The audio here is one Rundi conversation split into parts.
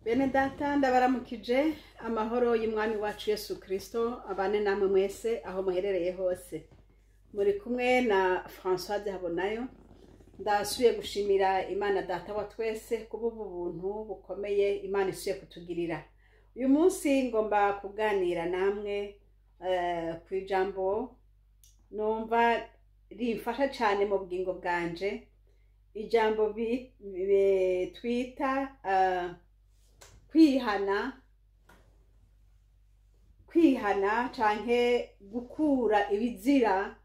Bene data, ndabaramukije. Amahoro y'Umwami wacu Yesu Kristo abane namwe mwese aho muherereye hose. Muri kumwe na Françoise Habonayo. Ndasubiye gushimira Imana Data wa twese kuba ubu buntu bukomeye Imana isubiye kutugirira. Uyu munsi ngomba kuganira namwe ku ijambo numva rimfasha cyane mu bugingo bwanje, ijambo twita kwihana, kwihana canke gukura ibizira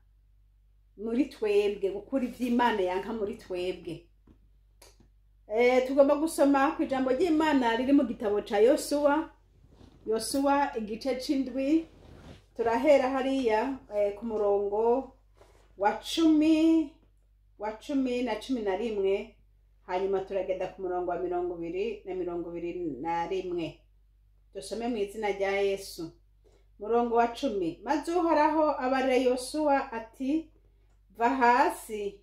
muri twebwe, gukura ivy'Imana yanka muri twebwe. Tugomba gusoma ku ijambo ry'Imana riri mu gitabo ca Yosuwa, Yosuwa igice c'indwi. Turahera hariya ku murongo wa 10 na 11, hanyuma turagenda ku murongo wa 20 na 21. Dusome mu izina rya Yesu. Murongo wa 10: "Maze Uhoraho abarira Yosuwa ati: 'Va hasi,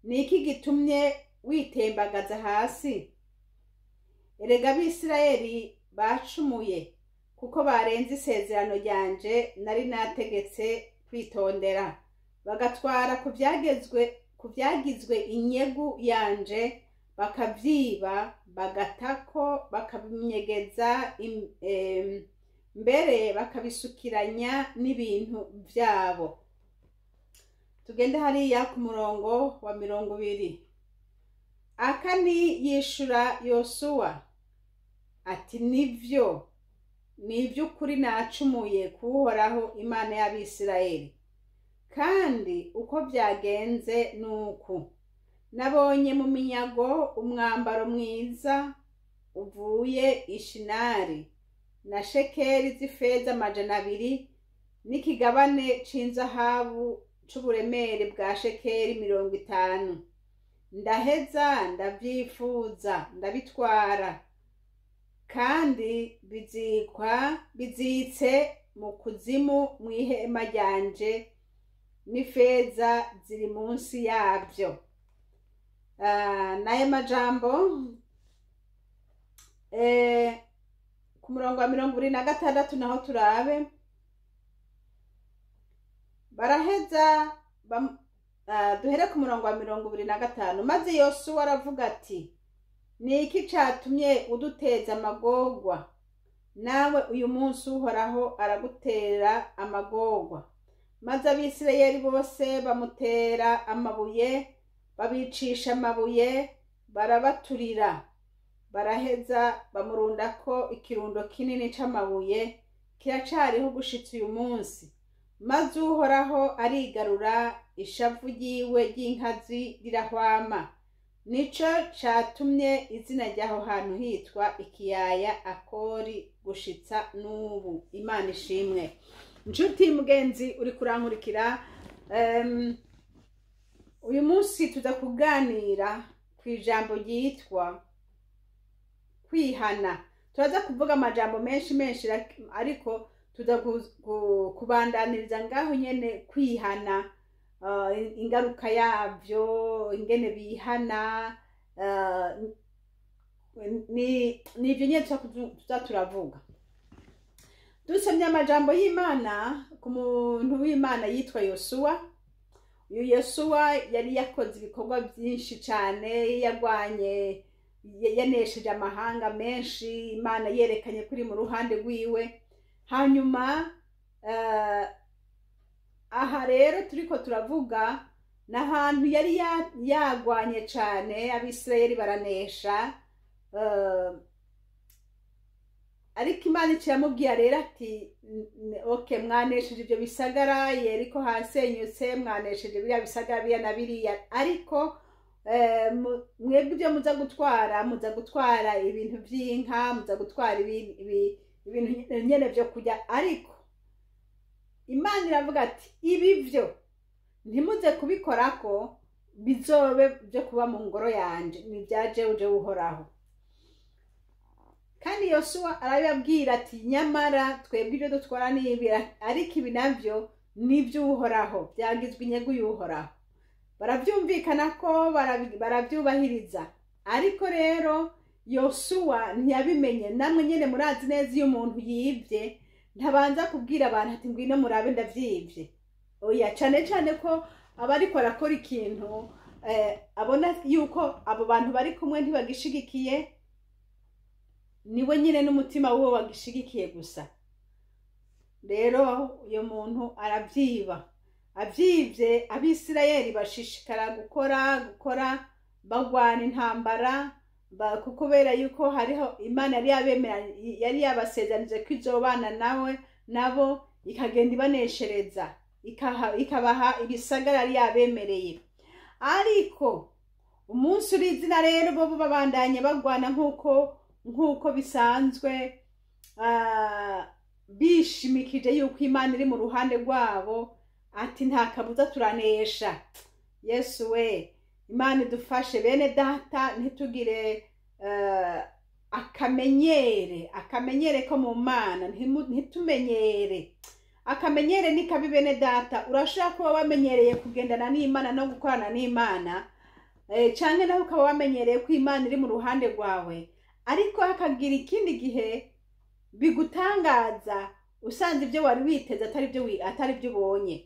ni iki gitumye witembagaza hasi? Erega Abisirayeli bacumuye, kuko barenze isezerano ryanje nari nategetse kwitondera, bagatwara ku vyagizwe inyegu yanje, bakavyiba, bagatako, bakabinyegeza, mbere bakabisukiranya n'ibintu vyabo.'" Tugende hariya ku murongo wa 20. "Akani yishura Yosuwa ati: 'Nivyo, ni ivy'ukuri, nacumuye kuhoraho Imana y'Abisirayeli. Kandi uko vyagenze nuku: nabonye mu minyago umwambaro mwiza uvuye Ishinari, na shekeli z'ifeza 200, n'ikigabane c'inzahabu c'uburemere bwa shekeli 50. Ndaheza ndavyifuza, ndabitwara, kandi bizikwa bizitse mu kuzimu mw'ihema ryanje, n'ifeza ziri munsi yabyo.'" N'ayo majambo, ku murongo wa 26 naho turabe. Baraheza duhere ku murongo wa 25: "Maze Yosuwa aravuga ati: 'Ni iki catumye uduteza amagorwa? Nawe uyu munsi Uhoraho aragutera amagorwa.' Maze Abisirayeli bose bamutera amabuye, babicisha amabuye, barabaturira. Baraheza bamurundako ikirundo kinini c'amabuye, kiracariho gushitsa uyu munsi. Maze Uhoraho arigarura, ishavu ryiwe ry'inkazi rirahwama. Nico catumye izina ry'aho hantu hitwa ikiyaya Akori gushitsa n'ubu." Imana ishimwe. Nshuti mugenzi uri kurankurikira, uyu munsi tuza kuganira ku ijambo ryitwa kwihana. Turaza kuvuga amajambo menshi menshi, ariko tuza kubandaniriza ngaho nyene kwihana, ingaruka yavyo, ingene bihana, ni nivyo nyene tuza turavuga. Dusomye amajambo y'Imana ku muntu w'Imana yitwa Yosuwa. Uyu Yosuwa yari yakoze ibikorwa byinshi cyane, yagwanye, yanesheje amahanga menshi, Imana yerekanye kuri mu ruhande rwiwe. Hanyuma aha rero turiko turavuga ni ahantu yari yagwanye cyane, Abisirayeli baranesha, ariko Imana ikiramubwira rero ati: "Okay, mwanesheje ibyo bisagara, Yeriko hasenyutse, mwanesheje biriya bisagara, biriya na biriya, ariko mwebwe ibyo muza gutwara ibintu by'inka, muza gutwara ibintu nyene vyo kurya." Ariko Imana iravuga ati: "Ibi vyo ntimuze kubikorako, bizobe byo kuba mu ngoro yanje, ni ibya jewe, jewe Uhoraho." Kandi Yosuwa arabibabwira ati: "Nyamara twebwe ibyo dutwara ni ibi, ariko ibi navyo ni iby'Uhoraho, byagizwe inyegu y'Uhoraho." Barabyumvikana ko barabyubahiriza. Ariko rero Yosuwa ntiyabimenye. Namwe nyene murazi neza, iyo umuntu yibye ntabanza kubwira abantu ati: "Ngwino murabe, ndavyibye." Oya, cane cane ko aba ariko arakora ikintu abona yuko abo bantu bari kumwe ntibagishigikiye, niwe nyine n'umutima wiwe wagishigikiye gusa. Rero uyu muntu arabyiba. Abyibye, Abisirayeli bashishikara gukora bagwana intambara, kubera yuko hariho Imana yari yabemera, yari yabasezanije ko izobana nawe nabo, ikagenda ibaneshereza, ikabaha ibisagara yari yabemereye. Ariko umunsi uri izina rero, bo babandanye bagwana nk'uko bisanzwe, bishimikije yuko Imana iri mu ruhande rwabo, ati: "Nta kabuza, turanesha." Yesu we, Imana idufashe bene data, ntitugire akamenyere ko mu Mana, ntitumenyere. Akamenyere ni kabi, bene data. Urashobora kuba wamenyereye kugendana n'Imana no gukorana n'Imana, canke nawe ukaba wamenyereye ko Imana iri mu ruhande rwawe, ariko hakagira ikindi gihe bigutangaza, usanze ibyo wari witeze atari byo ubonye.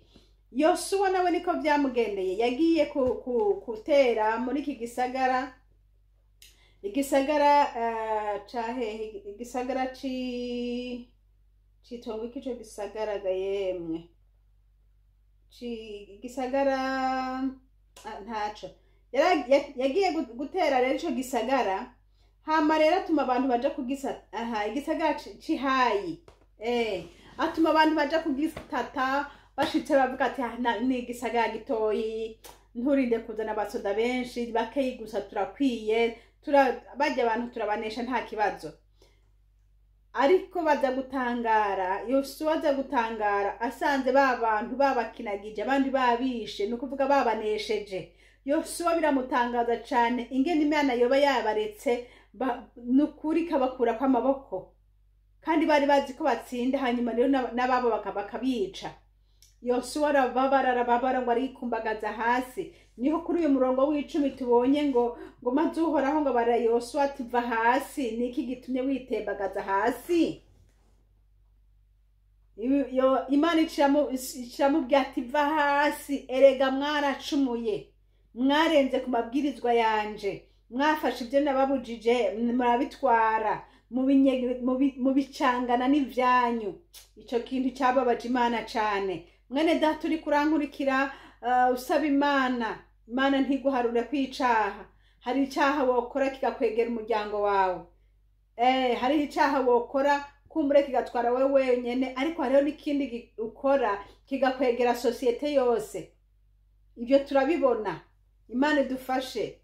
Yosuwa nawe niko byamugendeye. Yagiye gutera muri iki gisagara, igisagara ca hehe? Igisagara citongo iki? Ico gisagara ga yemwe, igisagara, ntaco. Yagiye gutera rero ico gisagara, hama rero atuma abantu baja kugisa aha, igisagara c'ihayi. Atuma abantu baja kugisitata. Bashitse bavuga ati: "Ah, ni igisagara gitoyi, nturinde kuzana abasoda benshi, bakeyi gusa turakwiye, barya abantu turabanesha, nta kibazo." Ariko baza gutangara, Yosuwa aza gutangara asanze ba bantu babakinagije, abandi babishe, ni ukuvuga babanesheje. Yosuwa biramutangaza cane ingene Imana yoba yabaretse, ni ukuri ikabakurako amaboko, kandi bari bazi ko batsinda. Hanyuma rero n'ababo bakabica. Yosuwa arababara, arababara, ngo arikumbagaza hasi. Niho kuri uyu murongo w'10 tubonye ngo maze Uhoraho ngo bara Yosuwa ati: "Va hasi, niki gitumye witembagaza hasi?" Imana iciramubwira ati: "Va hasi, erega mwaracumuye, mwarenze ku mabwirizwa yanje, mwafashe ibyo nababujije murabitwara, mubicangana n'ivyanyu." Ico kintu cyababaje Imana cane. Mwene data uri kurankurikira, usaba Imana, Imana ntiguharure kwicaha. Hari icaha wokora kigakwegera umuryango wawe, hari icaha wokora kumbure kigatwara wewe wenyene, ariko hariho n'ikindi ukora kigakwegera sosiyete yose. Ibyo turabibona. Imana idufashe.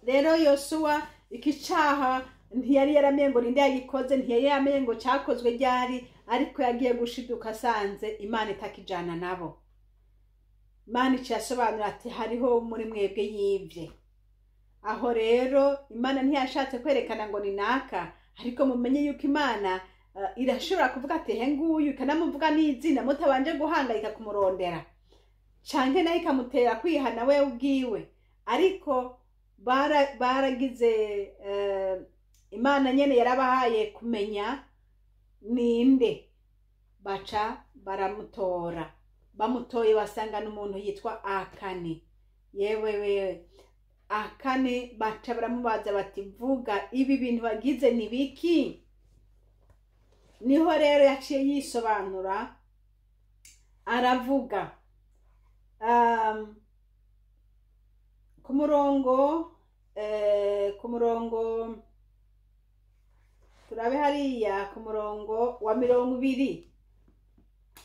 Rero Yosuwa iki caha ntiyari yaramenye ngo ninde yagikoze, ntiyari yaramenye ngo cyakozwe ryari, ariko yagiye gushiduka asanze Imana itakijana nabo. Imana iciye asobanura ati: "Hariho muri mwebwe yibye." Aho rero Imana ntiyashatse kwerekana ngo ni naka, ariko mumenye yuko Imana irashobora kuvuga ati: "He nguyu," ikanamuvuga n'izina mutabanje guhangayika kumurondera, canke nayo ikamutera kwihana we ubwiwe. Ariko baragize Imana nyene yarabahaye kumenya ninde, baca baramutora. Bamutoye basangana umuntu yitwa Akani. Yewe wewe, Akani, baca baramubaza bati: "Vuga, ibi bintu bagize ni biki?" Niho rero yaciye yisobanura, aravuga ku murongo, turabe hariya ku murongo wa 20,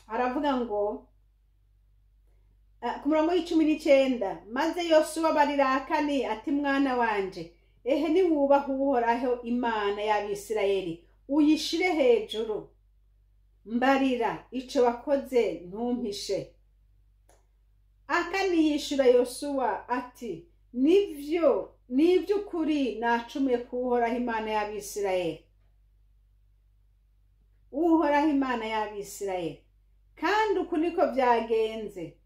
aravuga ngo ku murongo w'19: "Maze Yosuwa barira Akani ati: 'Mwana wanje, ehe niwubaha Uhoraho Imana y'Abisirayeli, uyishire hejuru, mbarira ico wakoze, ntumpishe.' Akani yishura Yosuwa ati: 'Nivyo, ni iby'ukuri, nacumuye ku Uhoraho Imana y'Abisirayeli, Uhoraho Imana y'Abisirayeli. Kandi uku niko byagenze,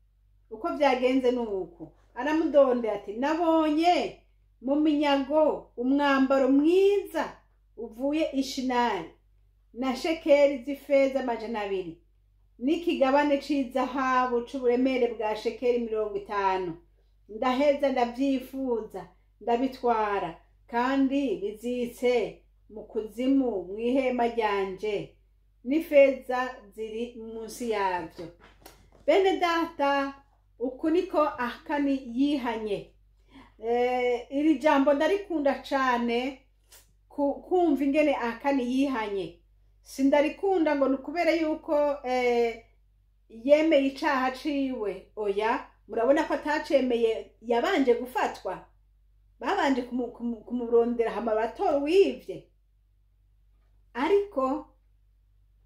uko byagenze ni uku.' Aramudondera ati: 'Nabonye Mu minyago umwambaro mwiza uvuye Ishinari na shekeli z'ifeza 200 n'ikigabane c'izahabu c'uburemere bwa shekeli 50. Ndaheza ndavyifuza, ndabitwara, kandi bizitse mu kuzimu mw'ihema ryanje, n'ifeza ziri munsi yavyo. Bene data, uku niko Akani yihanye. Iri jambo ndarikunda cane, kumva ingene Akani yihanye. Sindarikunda ngo ni ukubera yuko yemeye icaha ciwe, oya. Murabona ko atacemeye, yabanje gufatwa, babanje kumurondera, hama batora uwivye. Ariko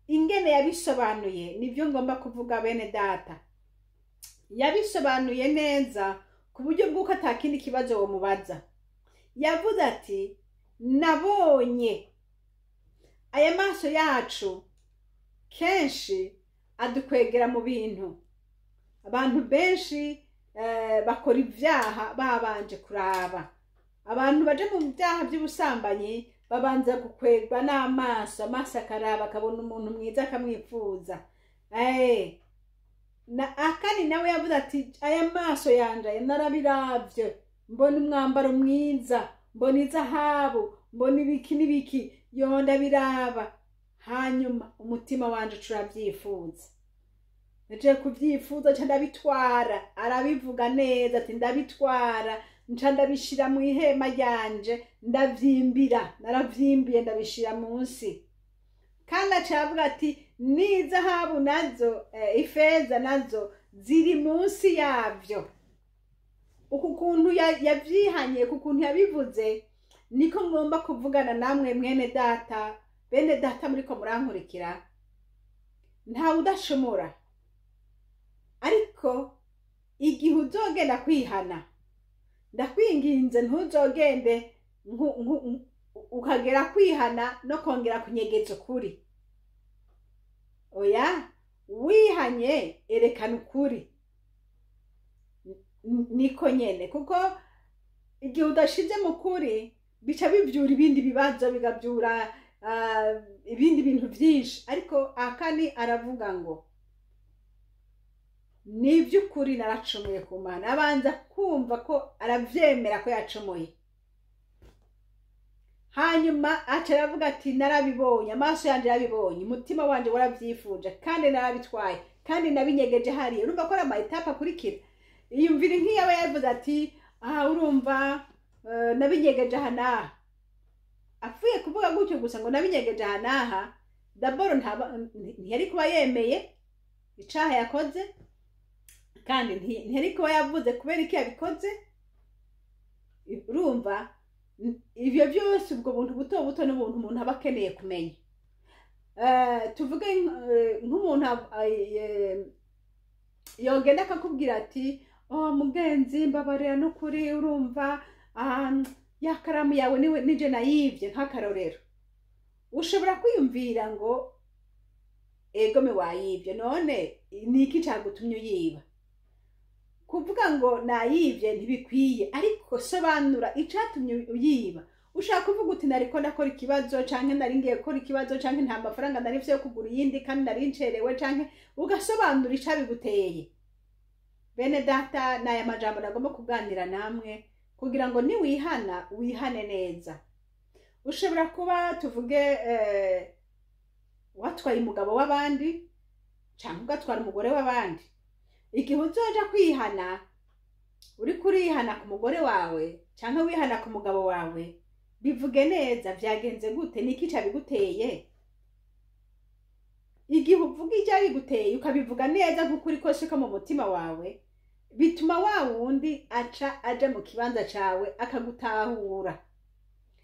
ingene yabisobanuye nibyo ngomba kuvuga, bene data. Yabisobanuye neza ku buryo bw'uko atakindi kibazo womubaza. Yavuze ati: "Nabonye." Aya maso yacu kenshi adukwegera mu bintu. Abantu benshi bakora ibyaha babanje kuraba. Abantu baje mu byaha by'ubusambanyi babanza gukwegwa n'amaso, amaso akaraba, akabona umuntu mwiza, akamwifuza. Na Akani nawe yavuze ati: "Aya maso yanje aya narabiravye, mbona umwambaro mwiza, mbona izahabu, mbona ibiki n'ibiki, yo ndabiraba, hanyuma umutima wanje uca urabyifuza. Naje kubyifuza, nca ndabitwara." Arabivuga neza ati: "Ndabitwara, nca ndabishira mu ihema ryanje, ndavyimbira, naravyimbiye, ndabishira munsi." Kandi aca aravuga ati: "N'izahabu nazo, ifeza nazo ziri munsi yavyo." Uku kuntu yavyihanye, uku kuntu yabivuze, niko ngomba kuvugana namwe, mwene data, bene data muriko murankurikira. Ntawe udashobora, ariko igihe uzogenda kwihana, ndakwinginze ntuzogende ukagera kwihana no kongera kunyegeza ukuri. Oya, wihanye erekana ukuri niko nyene, kuko igihe udashize mu kuri bica bivyura ibindi bibazo, bigavyura ibindi bintu vyinshi. Ariko Akani aravuga ngo: "Ni iby'ukuri, naracumuye ku Mana." Abanza kumva ko aravyemera ko yacumuye, hanyuma aca aravuga ati: "Narabibonye, amaso yanje yarabibonye, umutima wanje waravyifuje, kandi narabitwaye, kandi nabinyegeje hariya." Urumva ko ari ama étapes akurikira. Iyumvire nk'iyaba yavuze ati: "Aha, urumva, nabinyegeje aha n'aha." Apfuye kuvuga gutyo gusa ngo "nabinyegeje aha n'aha", d'abord ntiyari kuba yemeye icaha yakoze, kandi ntiyari kuba yavuze kubera iki yabikoze. Urumva ivyo byose, ubwo buntu buto buto n'ubuntu umuntu aba akeneye kumenya. Tuvuge nk'umuntu yogenda akakubwira ati: "Oh mugenzi, mbabarira n'ukuri, urumva, ya karamu yawe niwe nije nayivye." Nk'akarorero, ushobora kwiyumvira ngo: "Egome, wayivye, none ni iki cagutumye uyiba?" Kuvuga ngo "nayivye" ntibikwiye, ariko sobanura icatumye uyiba. Ushaka kuvuga uti: "Nariko ndakora ikibazo, canke nari ngiye gukora ikibazo, canke nta mafaranga nari mfise yo kugura iyindi, kandi nari ncerewe", canke ugasobanura icabiguteye. Bene data, n'aya majambo nagomba kuganira namwe kugira ngo niwihana wihane neza. Ushobora kuba, tuvuge, watwaye umugabo w'abandi canke ugatwara umugore w'abandi. Igihe uzoja kwihana, uriko urihana ku mugore wawe canke wihana ku mugabo wawe, bivuge neza: vyagenze gute? Niki cabiguteye? Igihe uvuga ivyabiguteye, ukabivuga neza nk'ukuri kose ko mu mutima wawe, bituma wa wundi aca aja mu kibanza cawe akagutahura.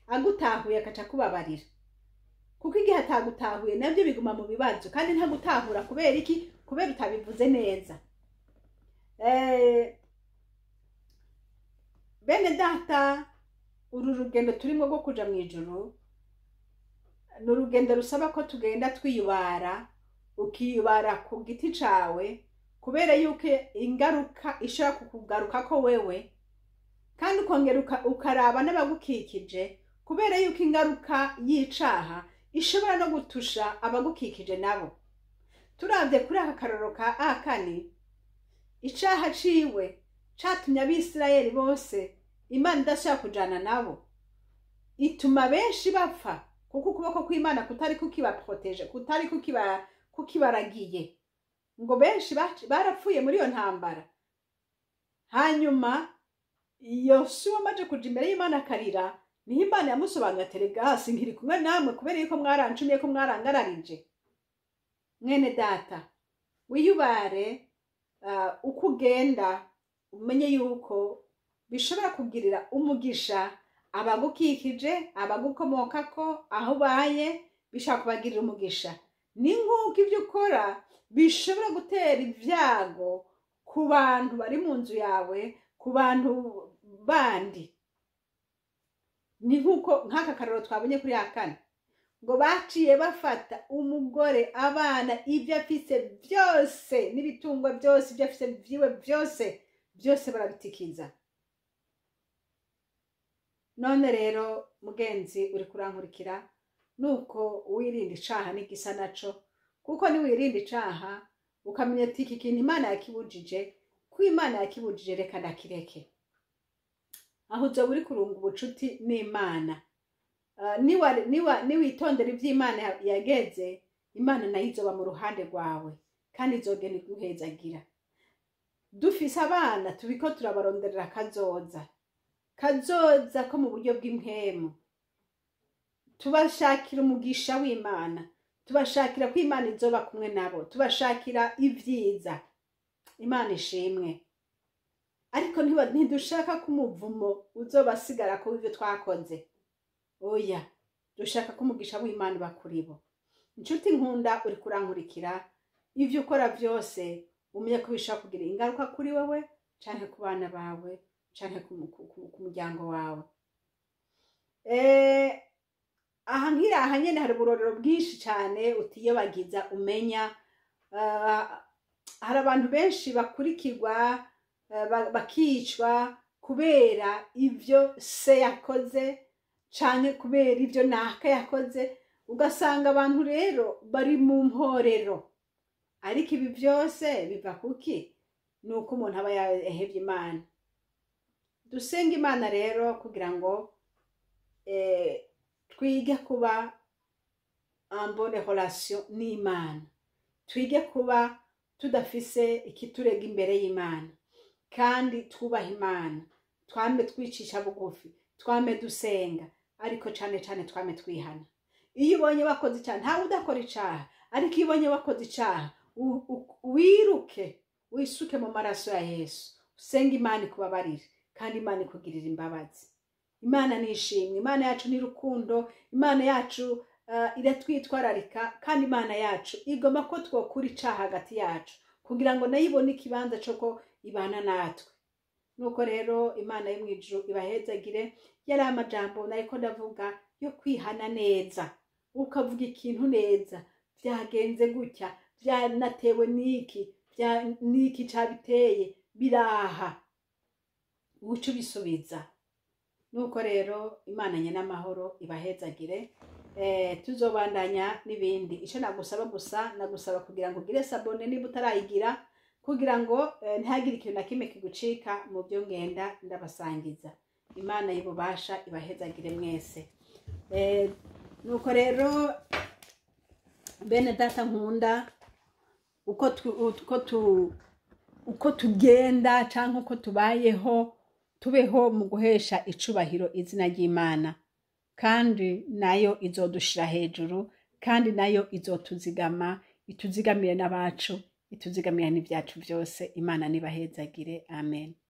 Agutahuye, akaca akubabarira, kuko igihe atagutahuye nabyo biguma mu bibazo. Kandi ntagutahura kubera iki? Kubera utabivuze neza. Bene data, uru rugendo turimo rwo kuja mu ijuru ni urugendo rusaba ko tugenda twiyubara, ukiyubara ku giti cawe, kubera yuko ingaruka ishobora kukugarukako wewe. Kandi ukongera ukaraba n'abagukikije, kubera yuko ingaruka y'icaha ishobora no gutusha abagukikije nabo. Turavye kuri aka karoro ka Akani, icaha ciwe catumye Abisirayeli bose Imana idashaka kujana nabo, ituma benshi bapfa, kuko ukuboko kw'Imana kutari kukibaproteje, kutari kukibaragiye, ngo benshi barapfuye muri iyo ntambara. Hanyuma Yosuwa amaze kuja imbere y'Imana akarira, niho Imana yamusobanuriye ati: "Erega sinkiri kumwe namwe kubera yuko mwarancumye, ko mwarangararije." Mwene data, wiyubare uko ugenda, umenye yuko bishobora kugirira umugisha abagukikije, abagukomokako, aho ubaye, bishobora kubagirira umugisha. Ni nk'uko ibyo ukora bishobora gutera ibyago ku bantu bari mu nzu yawe, ku bantu bandi. Ni nk'uko nk'aka karoro twabonye kuri Akani, ngo baciye bafata umugore, abana, ibyo afise byose n'ibitungwa byose, ibyo afise vyiwe byose byose barabitikiza. None rero mugenzi uri kurankurikira, nuko wirinda icaha n'igisa naco, kuko niwirinda icaha ukamenya ati iki kintu Imana yakibujije, ko Imana yakibujije reka ndakireke, aho uzoba uri kurunga ubucuti n'Imana. Niwitondera ivy'Imana yageze, Imana nayo izoba mu ruhande rwawe kandi izogenda iguhezagira. Dufise abana, tubiko turabaronderera kazoza, kazoza ko mu buryo bw'impwemu. Tubashakira umugisha w'Imana, tubashakira ko Imana izoba kumwe nabo, tubashakira ivyiza. Imana ishimwe. Ariko ntidushaka ko umuvumo uzobasigara ko ivyo twakoze. Oya, dushaka ko umugisha w'Imana uba kuri bo. Inshuti nkunda uri kurankurikira, ivyo ukora byose umenye ko bishobora kugira ingaruka kuri wewe canke ku bana bawe canke ku muryango wawe. Aha nkiri aha nyene hari uburorero bwinshi cane utiyobagiza umenya. Hari abantu benshi bakurikirwa, bakicwa kubera ivyo se yakoze canke kubera ivyo naka yakoze, ugasanga abantu rero bari mu mporero. Ariko ibi byose biva kuki? Ni uko umuntu aba yahevye Imana. Dusenga Imana rero kugira ngo twige kuba en bonne relation n'Imana, twige kuba tudafise ikiturega imbere y'Imana, kandi twubaha Imana, twame twicisha bugufi, twame dusenga, ariko cane cane twame twihana. Iyo ubonye wakoze icaha, ntawe udakora icaha, ariko iyo ubonye wakoze icaha, wiruke wisuke mu maraso ya Yesu, usenge Imana ikubabarire kandi Imana ikugirira imbabazi. Imana nishimwe, Imana yacu ni rukundo, Imana yacu iratwitwararika, kandi Imana yacu igomba ko twokura icaha hagati yacu kugira ngo nayo ibone ikibanza co ko ibana natwe. Nuko rero Imana yo mw'ijuru ibahezagire. Yari amajambo nariko ndavuga yo kwihana neza, ukavuga ikintu neza, vyagenze gutya, vyanatewe niki, niki cabiteye, biraha, uca ubisubiza. Nuko rero Imana nye n'amahoro ibahezagire. Tuzobandanya n'ibindi. Ico nagusaba gusa, nagusaba kugira ngo ugire s'abonner niba utarayigira, kugira ngo ntihagire ikintu na kimwe kigucika mu byo ngenda ndabasangiza. Imana y'ububasha ibahezagire mwese. Nuko rero bene data nkunda, uko tugenda canke uko tubayeho, tubeho mu guhesha icubahiro izina ry'Imana, kandi nayo izodushira hejuru, kandi nayo izotuzigama, ituzigamire n'abacu, ituzigamire n'ibyacu byose. Imana nibahezagire. Amen.